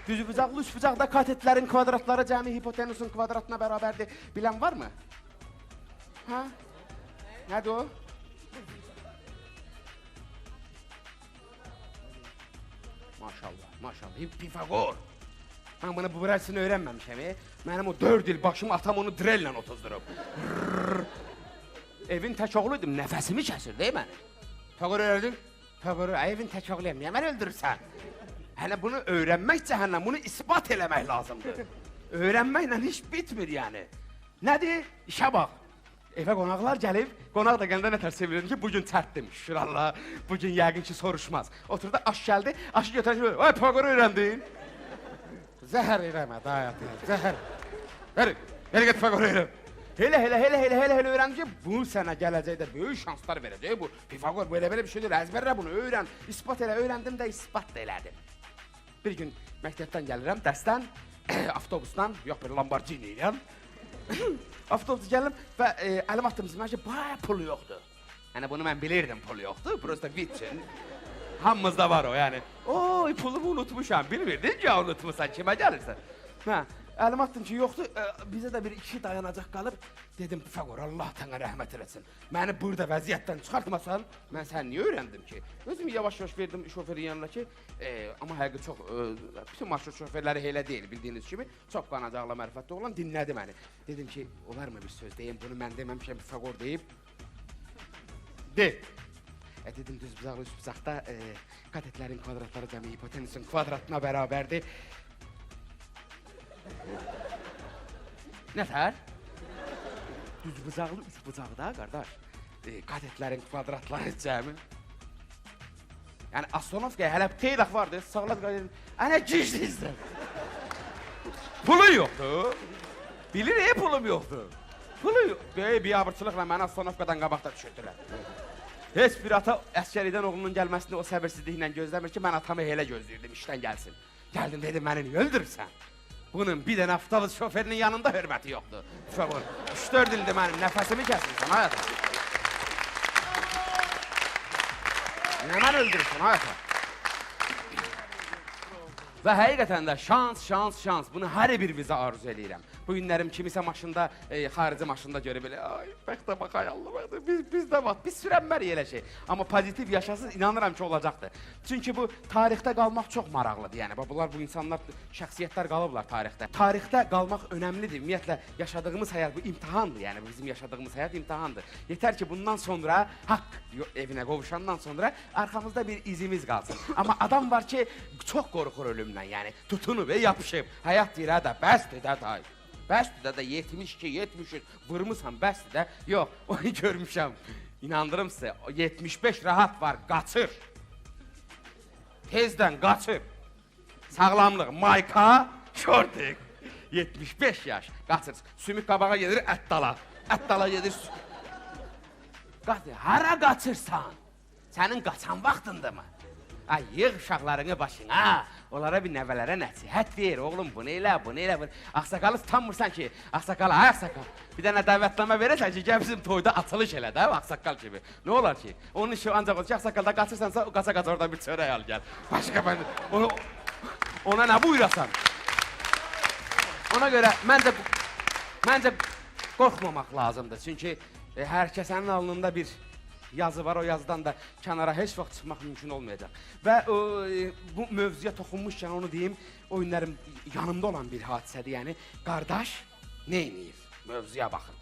Düzbucaqlı üçbucaqda katetlərin kvadratları cəmi hipotenusun kvadratına bərabərdir. Bilən var mı? Hə? Nədir o? Maşallah, maşallah. Pifagor. Mən bunu bu rəsmini öyrənməmişəm. Mənim o 4 il başım atam onu drellə otuzdurub. Evin tək oğluydum, nəfəsimi kəsir, deyil məni? Pifagor öyrəndin? Pifagor, evin tək oğluyam, niyə məni öldürürsən? Hələ bunu öyrənmək cəhənnəm, bunu isbat eləmək lazımdır. Öyrənməklə iş bitmir yəni. Nədir? İşə bax. Evə qonaqlar gəlib, qonaq da gələndə nətər sevinirdim ki, bugün çərtdim, şükür Allah, bugün yəqin ki soruşmaz. Oturdu, aş gəldi, aşı götürən kimi, ay Pifagor öyrəndin. Zəhər eləmə, dayatı, zəhər. Ver, ver get Pifagor öyrən. Elə öyrəndim ki, bu sənə gələcəkdə böyük şanslar verəcək. Bu Pifagor belə bir şey deyil, əzbərlə bunu öyrən, isbat elə, öyrəndim də isbat da elədim. Bir gün məktəbdən gəlirəm, dərsdən, avtobusdan, yox bir Lamborghini ilə. Avtobus gəlirəm və əlim atdım ki, baya pulu yoxdur. Yəni bunu mən bilirdim, pulu yoxdur, prosta vitsin. Hamımızda var o, yəni. Oy, pulumu unutmuşam, bilmirdin ki, unutmuşsan, kimə gəlirsən? Hə, əlim atdım ki, yoxdur, bizə də bir iki dayanacaq qalıb. Dedim, Pifagor, Allah sənə rəhmət eləsin. Məni burada vəziyyətdən çıxartmasan, mən səni niyə öyrəndim ki? Özümü yavaş-yavaş verdim şoferin yanına ki, amma həqiqi çox, bütün marşrut şoferləri elə deyil, bildiyiniz kimi. Çox qanacaqla mərifətli oğlan dinlədi məni. Dedim ki, olar mı bir söz deyim, bunu mən deməmişəm, Pifagor deyib. De. Dedim, düzbucaqlı üçbucaqda katetlərin kvadratları cəmi hipotenusun kvadratına bərabərdir. Nətər? Düzbucaqlı üçbucaqda, qardaş, katetlərin kvadratları cəmi. Yəni, Astonovkaya hələ xeyli vardı, sağlaq qardaş, ənə gicliyizdir. Pulun yoxdur. Bilir, pulum yoxdur. Pulu yox. Böyük biabırçılıqla məni Astonovkadan qabaqda düşürdülər. Heç bir ata əsgərlikdən oğlunun gəlməsini o səbirsizliklə gözləmir ki, mən atamı elə gözləyirdim, işdən gəlsin. Gəldim, dedim, məni niyə öldürürsən? Bunun bir dənə avtobus şoferinin yanında hörməti yoxdur. Şofer, 3-4 ildir mənim nəfəsimi kəsirsən, hayata. Nə mən öldürürsən, hayata? Və həqiqətən də şans, şans, şans. Bunu hər birimizə arzu eləyirəm. Bu günlərim kimisə maşında, xarici maşında görüb elə, ay, bəxtə bax, ay Allah, bəxtə, biz də bax, biz sürənmərik elə şey. Amma pozitiv yaşasız inanıram ki, olacaqdır. Çünki bu tarixdə qalmaq çox maraqlıdır. Yəni, bunlar, bu insanlar, şəxsiyyətlər qalıblar tarixdə. Tarixdə qalmaq önəmlidir. Ümumiyyətlə, yaşadığımız həyat bu imtihandır. Yəni, bizim yaşadığımız həyat imtihandır. Yetər ki, bundan sonra, haqq evinə qovuşandan sonra arxamızda bir izimiz qalsın. Amma adam var ki, çox qorxur ölümdən. Yəni, tutunub, yapışıb. Həyat deyir, hə də, bəsdir də, day. Bəsdir də, 72, 73, vurmusan, bəsdir də. Yox, onu görmüşəm. İnandırım sizə, 75 rahat var, qaçır. Tezdən qaçır. Sağlamlıq, mayka, şortik. 75 yaş, qaçır. Sümük qabağa gedir, ət dala. Ət dala gedir. Qaçır, hara qaçırsan? Sənin qaçan vaxtındırmı? Ay, yığ uşaqlarını başına, onlara bir nəvələrə nəsihət ver, oğlum, bunu elə, bunu elə, bunu. Ağsaqalı tutanmırsan ki, ağsaqal, ay ağsaqal, bir dənə dəvətnamə verəsən ki, gəl bizim toyda açılış elə də, ağsaqqal kimi. Nə olar ki? Onun işi ancaq olur ki, ağsaqqalda qaçırsansa, qaça-qaça oradan bir çörək al gəl. Başqa mən, ona nə buyurasan? Ona görə məncə qorxmamaq lazımdır. Çünki hər kəsənin alnında bir yazı var, o yazıdan da kənara heç vaxt çıxmaq mümkün olmayacaq. Və bu mövzuya toxunmuşkən onu deyim, o günlərim yanımda olan bir hadisədir, yəni qardaş neyniyir? Mövzuya baxın.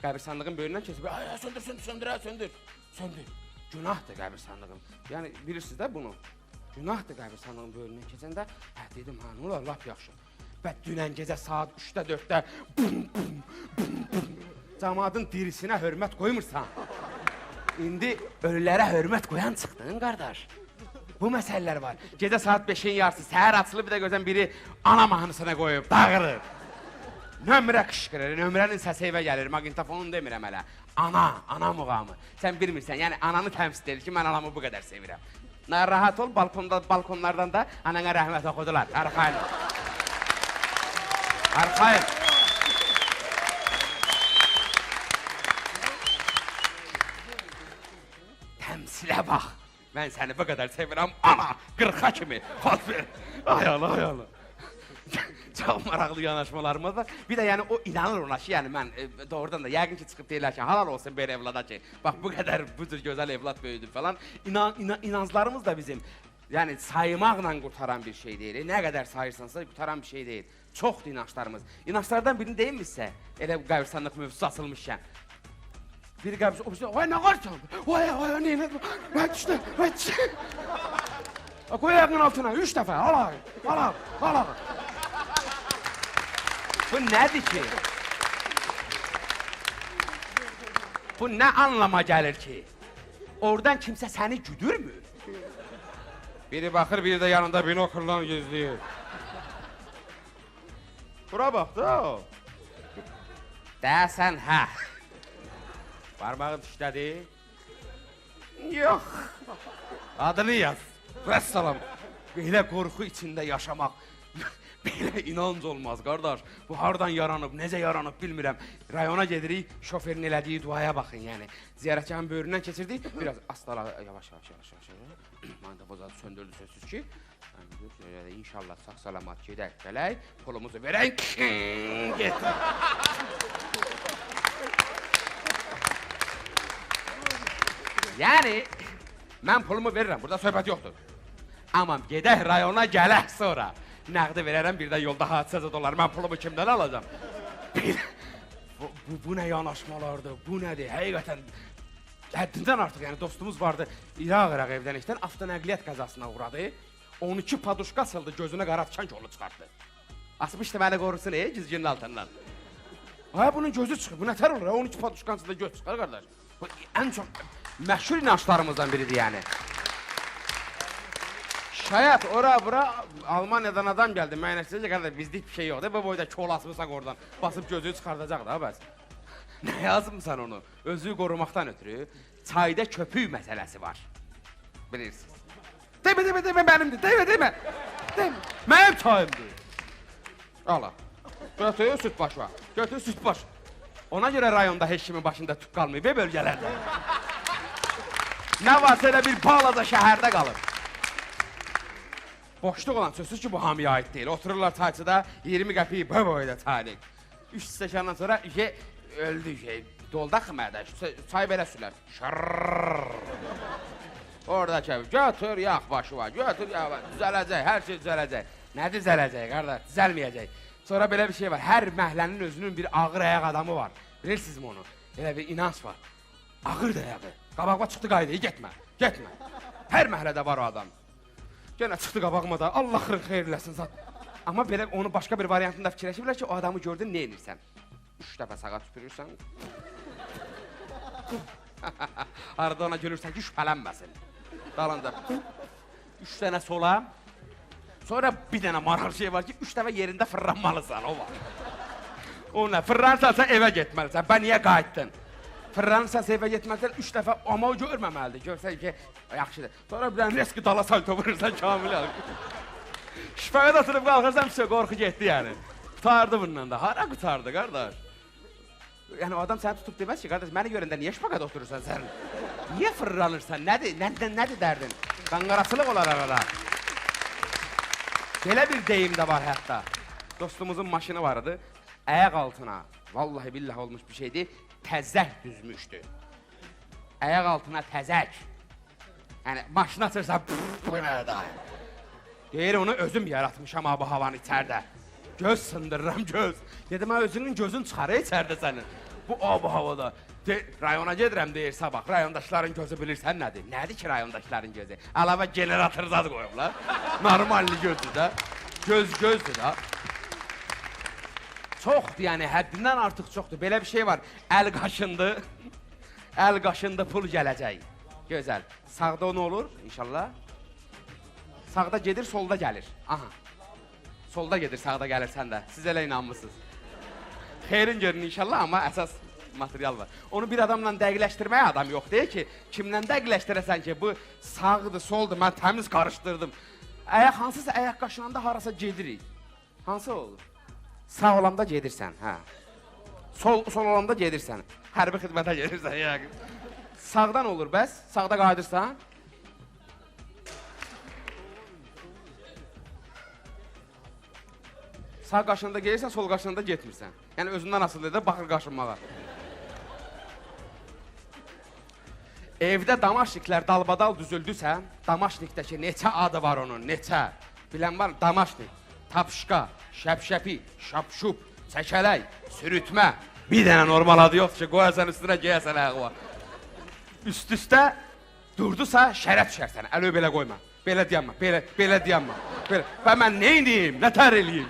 Qəbirstanlığın böyründən keçib, ay, söndür, söndür, söndür, söndür, söndür. Günahdır qəbirstanlığın. Yəni, bilirsiniz də bunu. Günahdır qəbirstanlığın böyründən keçəndə, hə, dedim, hə, nə olar, lap yaxşı. Və dünən gecə saat 3-də, 4-də bum, bum, bum, bum. Camaatın dirisinə hörmət qoymursan. İndi ölülərə hörmət qoyan çıxdın, qardaş. Bu məsələlər var. Gecə saat 5-in yarısı, səhər açılıb bir də görsən biri ana mahnısına qoyub, dağırır. Nömrə qışqırır, nömrənin səsi evə gəlir, maqnitofonunu demirəm hələ. Ana, ana muğamı. Sən bilmirsən, yəni ananı təmsil edir ki, mən anamı bu qədər sevirəm. Narahat ol, balkonlardan da anana rəhmət oxudular. Arxayın. Arxayın. Əslə bax. Mən səni bu qədər sevirəm, ana, 40-a kimi. Ver. Ay Allah, ay Allah. Çox maraqlı yanaşmalarımız var. Bir də yəni o inanır ona ki, yəni mən doğrudan da yəqin ki çıxıb deyirlər ki, halal olsun belə evlada ki, bax bu qədər bu cür gözəl evlad böyüdü falan. İnanclarımız da bizim yəni saymaqla qurtaran bir şey deyil. Nə qədər sayırsansa qurtaran bir şey deyil. Çoxdur inançlarımız. İnançlardan birini deyim mi sizə? Elə qəbirstanlıq mövzusu açılmışkən. Biri qəbirstanlıq, o birisi, oy nə qarsan? Oy, oy, nə elədim? Vay düşdü, vay düşdü. Qoy ayağının altına, 3 dəfə, al ağı, al ağı, al ağı. Bu nədir ki? Bu nə anlama gəlir ki? Oradan kimsə səni güdürmü? Biri baxır, biri də yanında binokldan gözləyir. Bura bax da o. Dəsən hə. Barmağı dişlədi. Yox. Adını yaz. Vəssalam. Belə qorxu içində yaşamaq, belə inanc olmaz qardaş. Bu hardan yaranıb, necə yaranıb bilmirəm. Rayona gedirik, şoferin elədiyi duaya baxın yəni. Ziyarətgahın böyründən keçirdik, biraz astara yavaş yavaş yavaş yavaş. Manda bozadı söndürdü sözsüz ki. İnşallah sağ salamat gedək, gələk, pulumuzu verək, getdik. Yəni, mən pulumu verirəm, burada söhbət yoxdur. Amma gedək rayona gələk sonra. Nəqdi verərəm, bir də yolda hadisə zad olar, mən pulumu kimdən alacam? Bu nə yanaşmalardır, bu nədir? Həqiqətən həddindən artıq, yəni dostumuz vardı, İraq-Iraq evdən işdən avtonəqliyyat qəzasına uğradı. 12 paduşka asıldı, gözünə qara tikan kolu çıxartdı. Asmışdı məni qorusun, güzgünün altından. Ay, bunun gözü çıxır, bu nətər olur, 12 paduşkanın içində göz çıxar, qardaş. Bu ən çox məşhur inançlarımızdan biridir yəni. Şayət ora bura Almaniyadan adam gəldi, müəyyənləşdirəcək qardaş, bizlik bir şey yoxdur. Bu boyda kol asmışsan oradan, basıb gözünü çıxardacaq da bəs. Nə yazmısan onu? Özünü qorumaqdan ötürü çayda köpük məsələsi var. Bilirsiniz. Demə, demə, demə, mənimdir, demə, demə. Demə, mənim çayımdır. Ala, götür süt başı var, götür süt başı. Ona görə rayonda heç kimin başında tük qalmayıb, bölgələrdə. Nə varsa elə bir balaca şəhərdə qalır. Boşluq olan sözsüz ki, bu hamıya aid deyil. Otururlar çayçıda, 20 qəpik boy boyda çaylık. 3 stəkandan sonra öldü, dolda xımədə, çay belə sürlər. Şırrrr. Orada kəv, götür yağ başı var, götür yağ başı, düzələcək, hər şey düzələcək. Nə düzələcək, qardaş, düzəlməyəcək. Sonra belə bir şey var, hər məhlənin özünün bir ağır ayaq adamı var. Bilirsinizmi onu? Elə bir inanc var. Ağır dayağı. Qabağıma çıxdı qaydaya, getmə, getmə. Hər məhlədə var o adam. Genə çıxdı qabağıma da, Allah xeyir eləsin zat. Amma belə onu başqa bir variantında fikirləşiblər ki, o adamı gördün, nə edirsən? 3 dəfə sağa tüpürürsən. Arada ona gülürsən ki, şübhələnməsin. Dalında 3 dənə sola. Sonra bir dənə maraqlı şey var ki, 3 dəfə yerində fırlanmalısan, o var. O nə, fırlanırsansa evə getməlisən, bə niyə qayıtdın? Fırlanırsansa evə getməlisən, 3 dəfə, amma o görməməlidir, görsən ki, yaxşıdır. Sonra bir dənə reski dala salto vurursan, Kamil abi. Şübhəyə də oturub qalxırsan, bir şey, qorxu getdi yəni. Qutardı bundan da, hara qutardı qardaş? Yəni o adam səni tutub deməz ki, qardaş, məni görəndə niyə şpaqada oturursan sən? Niyə fırlanırsan, nədir dərdin? Qanqarasılıq olar arada. Belə bir deyim də var hətta. Dostumuzun maşını var idi, ayaq altına, vallahi billah olmuş bir şeydi, təzək düzmüşdü. Ayaq altına təzək. Yəni, maşını açırsan, bu nədir? Deyir, onu özüm yaratmışam ha bu havanı içərdə. Göz sındırıram, göz. Dedim, ha, özünün gözün çıxarır içərdə sənin. Bu bu havada. Rayona gedirəm, deyir sabah. Rayondaşların gözü bilirsən nədir? Nədir ki rayondaşların gözü? Əlavə generator zad qoyublar. Normalli gözdür də. Göz gözdür də. Çoxdur yəni, həddindən artıq çoxdur. Belə bir şey var. Əl qaşındı. Əl qaşındı, pul gələcək. Gözəl. Sağda nə olur inşallah? Sağda gedir, solda gəlir. Aha. Solda gedir, sağda gəlirsən də. Siz elə inanmısınız. Xeyrin görün inşallah, amma əsas material var. Onu bir adamla dəqiqləşdirməyə adam yox deyir ki, kimlə dəqiqləşdirəsən ki, bu sağdır, soldur, mən təmiz qarışdırdım. Ayaq, hansısa ayaq qaşınanda harasa gedirik. Hansı olur? Sağ olanda gedirsən, hə. Sol olanda gedirsən. Hərbi xidmətə gedirsən, yəqin. Sağdan olur bəs? Sağda qayıdırsan? Sağ qaşında gelirsən, sol qaşında getmirsən. Yəni özündən asılıdır da, baxır qaşınmağa. Evdə damaşniklər dalbadal düzüldüsə, damaşnikdəki neçə adı var onun, neçə? Bilən var, damaşnik, tapşqa, şəpşəpi, şapşup, çəkələk, sürütmə. Bir dənə normal adı yoxdur ki, qoyasan üstünə, geyəsən ayağı var. Üst-üstə durdusa şərə düşərsən, əli belə qoyma, belə dayanma, belə dayanma. Belə. Və mən neyniyim, nə tər eləyim?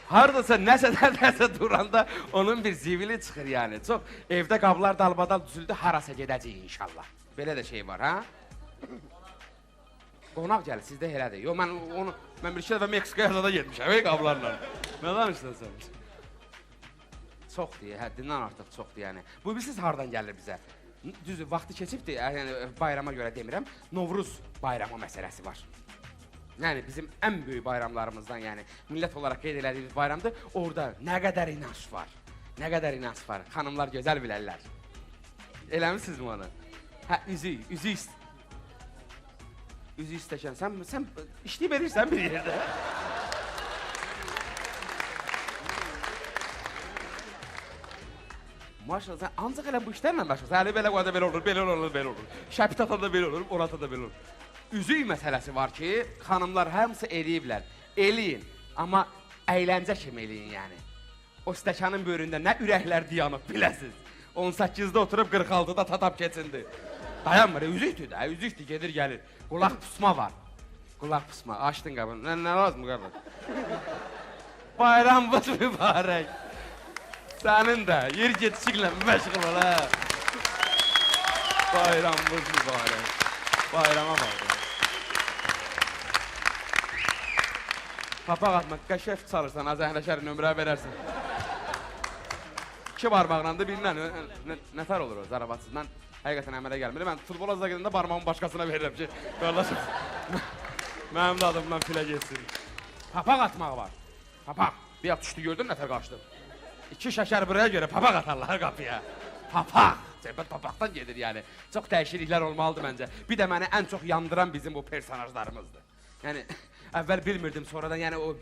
Haradasa nəsə duranda onun bir zivili çıxır yəni. Çox evdə qablar dalbadal düzüldü, harasa gedəcək inşallah. Belə də şey var, ha? Qonaq gəlir, sizdə elədir. Yox, mən bir iki dəfə Meksikaya da getmişəm, ey qablarla. Nə danışırsan sən? Çoxdur, həddindən artıq çoxdur yəni. Bu bilirsiniz hardan gəlir bizə? Düzdür, vaxtı keçibdir, yəni bayrama görə demirəm. Novruz bayramı məsələsi var. Yəni bizim ən böyük bayramlarımızdan, yəni millət olaraq qeyd elədiyimiz bayramdır. Orada nə qədər inanc var. Nə qədər inanc var. Xanımlar gözəl bilərlər. Eləmisinizmi onu? Hə, üzük istəkən. Sən işləyib edirsən bir yerdə. Maşallah, sən ancaq elə bu işlərlə məşğulsan. Əli belə qoyanda belə olur, belə olur, belə olur. Şəpit atanda belə olur, orata da belə olur. Üzük məsələsi var ki, xanımlar hamısı eləyiblər. Eləyin, amma əyləncə kimi eləyin yəni. O stəkanın böyründə nə ürəklər dayanıb, biləsiniz. 18-də oturub 46-da tatap keçindi. Dayanmır, üzükdür də, üzükdür, gedir gəlir. Qulaq pusma var. Qulaq pusma, açdın qabını. Nə lazım qardaş? Bayramımız mübarək. Sənin də yer getişiklə məşğul ol, hə. Bayramımız mübarək. Bayrama bax. Papaq atma, qəşəng çalırsan, ha, zəhləşər, nömrə verərsən. İki barmaqla da birindən nətər olur o zarafatsız. Mən həqiqətən əmələ gəlmir. Mən futbola zə gedəndə barmağımı başqasına verirəm ki, qardaşım, mənim də adımdan filə getsin. Papaq atmaq var. Papaq. Bir yap düşdü, gördün nətər qaçdı. İki şəkər buraya görə papaq atarlar qapıya. Papaq. Söhbət papaqdan gedir yəni. Çox dəyişikliklər olmalıdır məncə. Bir də məni ən çox yandıran bizim bu personajlarımızdır. Yəni əvvəl bilmirdim, sonradan yəni o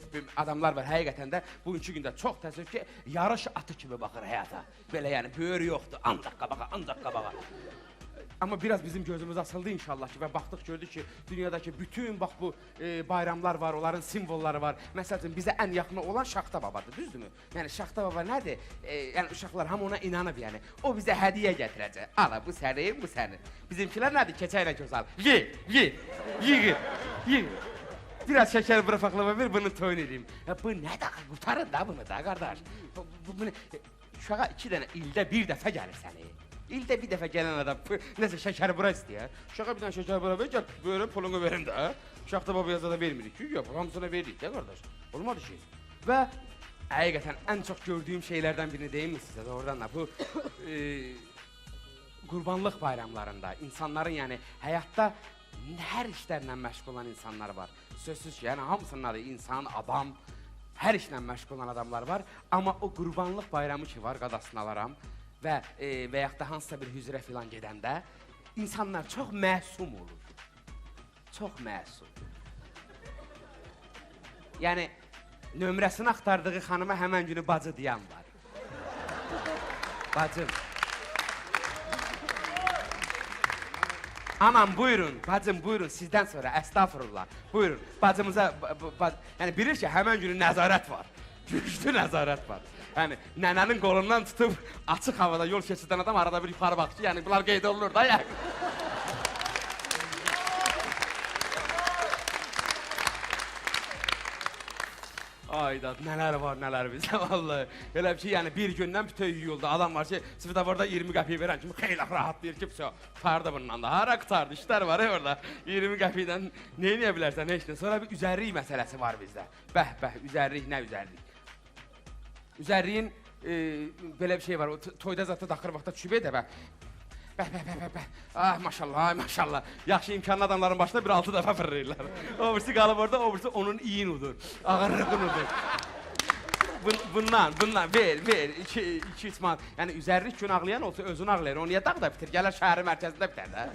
adamlar var həqiqətən də bugünkü gündə çox təəssüf ki, yarış atı kimi baxır həyata. Belə yəni böyür yoxdur, ancaq qabağa, ancaq qabağa. Amma biraz bizim gözümüz açıldı inşallah ki və baxdıq gördük ki, dünyadakı bütün bax bu bayramlar var, onların simvolları var. Məsəl üçün bizə ən yaxını olan Şaxta Babadır, düzdürmü? Yəni Şaxta Baba nədir? Yəni uşaqlar hamı ona inanıb yəni. O bizə hədiyyə gətirəcək. Ala bu sənin, bu sənin. Bizimkilər nədir? Keçə ilə gözəl. Ye, ye, yığır, yığır. Biraz şəkər bırafaklama ver, bunu toyun edeyim. Ya bu nə də qurtarın da bunu da qardaş. Bunu uşağa 2 dənə ildə bir dəfə gəlir səni. İldə bir dəfə gələn adam nəsə şəkər bura istəyər. Uşağa bir dənə şəkər bura ver, gəl buyurun pulunu verin də. Şaxta babaya da vermirik ki, yox, hamısına veririk də qardaş. Olmadı ki. Və həqiqətən ən çox gördüyüm şeylərdən birini deyim mi sizə doğrudan da bu qurbanlıq bayramlarında insanların yəni həyatda hər işlərlə məşğul olan insanlar var. Sözsüz ki, yəni hamısının adı insan, adam, hər işlə məşğul olan adamlar var. Amma o qurbanlıq bayramı ki var, qadasını alaram və yaxud da hansısa bir hüzrə filan gedəndə insanlar çox məsum olur. Çox məsum. Yəni, nömrəsini axtardığı xanıma həmən günü bacı deyən var. Bacım. Anam buyurun, bacım buyurun, sizdən sonra, əstağfurullah, buyurun, bacımıza, yəni bilir ki, həmən günü nəzarət var, güclü nəzarət var. Yəni, nənənin qolundan tutub açıq havada yol keçidən adam arada bir yuxarı baxır ki, yəni bunlar qeyd olunur da, yəni. Ayda, nələr var, nələr bizdə, vallahi. Elə bir şey, yəni bir gündən bütöv yuyuldu. Adam var ki, svetoforda 20 qəpik verən kimi xeyli rahatlayır ki, vəsə, qurtardı bundan da. Hara qurtardı, işlər var orada. 20 qəpikdən nə eləyə bilərsən, heç nə. Sonra bir üzərlik məsələsi var bizdə. Bəh, bəh, üzərlik, nə üzərlik? Üzərliyin belə bir şey var, o toyda zətdə daxır vaxtda düşüb edə, bəh. Bəh, bəh, bəh, bəh, bəh. Ah, maşallah, ay, maşallah. Yaxşı imkanlı adamların başına bir 6 dəfə fırlayırlar. O birisi qalıb orada, o birisi onun iyin udur, ağırlığın udur. Bundan ver, 2-3 manat. Yəni 150 gün ağlayan olsa özünü ağlayır. O niyə dağda bitir? Gələr şəhərin mərkəzində bitər də.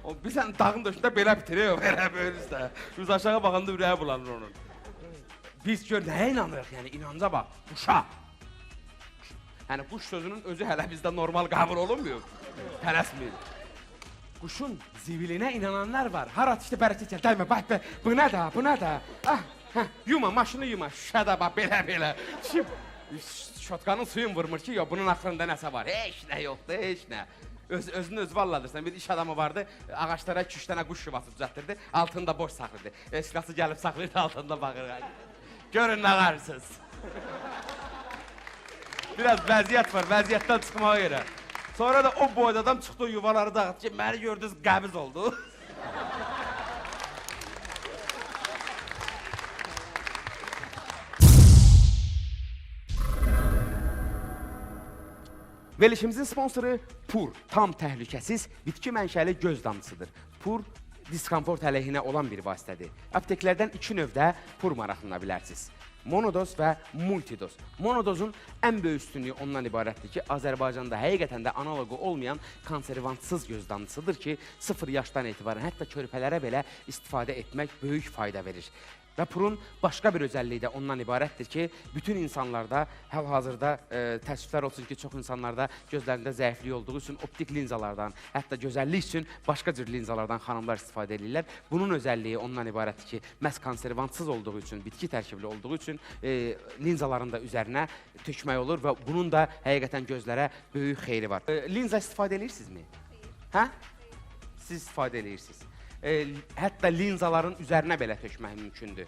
O bilirsən dağın döşündə belə bitir, belə böyle də. Üz aşağı baxanda ürəyi bulanır onun. Biz gör nəyə inanırıq? Yəni inanca bax, quşa. Yəni quş sözünün özü hələ bizdə normal qəbul olunmuyor. Tələsmir. Quşun zibilinə inananlar var. Hara işte bərəkət gəl, dəymə, bax, bax, bu nə də, bu nə də. Ah, hə, yuma, maşını yuma, şüşə də bax, belə, belə. Şotkanın suyun vurmur ki, yox, bunun axırında nəsə var. Heç nə yoxdur, heç nə. Özünü özü valladırsan. Bir iş adamı vardı, ağaçlara 2-3 dənə quş yuvası düzəltdirdi, altını da boş saxlayırdı. Silahsı gəlib saxlayırdı, altında baxır. Görün nə qarsınız. Biraz vəziyyət var, vəziyyətdən çıxmağa görə. Sonra da o boyda adam çıxdı o yuvaları dağıtdı ki, məni gördünüz qəbiz oldu. Verilişimizin sponsoru Pur, tam təhlükəsiz bitki mənşəli göz damcısıdır. Pur, diskomfort əleyhinə olan bir vasitədir. Apteklərdən 2 növdə pur maraqlana bilərsiniz. Monodoz və multidoz. Monodozun ən böyük üstünlüyü ondan ibarətdir ki, Azərbaycanda həqiqətən də analoqu olmayan konservantsız göz damcısıdır ki, 0 yaşdan etibarən hətta körpələrə belə istifadə etmək böyük fayda verir. Və purun başqa bir özəlliyi də ondan ibarətdir ki, bütün insanlarda hal-hazırda təəssüflər olsun ki, çox insanlarda gözlərində zəiflik olduğu üçün optik linzalardan, hətta gözəllik üçün başqa cür linzalardan xanımlar istifadə edirlər. Bunun özəlliyi ondan ibarətdir ki, məhz konservantsız olduğu üçün, bitki tərkibli olduğu üçün linzaların da üzərinə tökmək olur və bunun da həqiqətən gözlərə böyük xeyri var. Linza istifadə edirsinizmi? Xeyr. Hə? Siz istifadə edirsiniz. Hətta linzaların üzərinə belə tökmək mümkündür.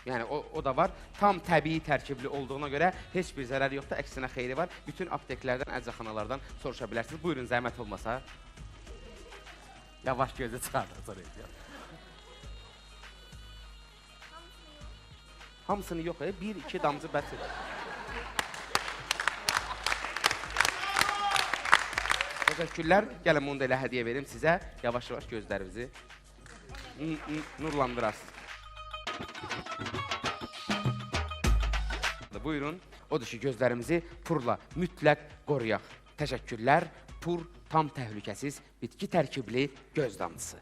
Yəni o da var. Tam təbii tərkibli olduğuna görə heç bir zərəri yoxdur, əksinə xeyri var. Bütün apteklərdən, əczaxanalardan soruşa bilərsiniz. Buyurun, zəhmət olmasa. Yavaş gözü çıxardır, sonra ehtiyat. Hamısını yox, 1-2 damcı bəs edir. Təşəkkürlər. Gəlin, bunu da elə hədiyyə verim sizə. Yavaş-yavaş gözlərinizi nurlandırarsınız. Buyurun. Odur ki, gözlərimizi purla mütləq qoruyaq. Təşəkkürlər. Pur tam təhlükəsiz bitki tərkibli göz damcısı.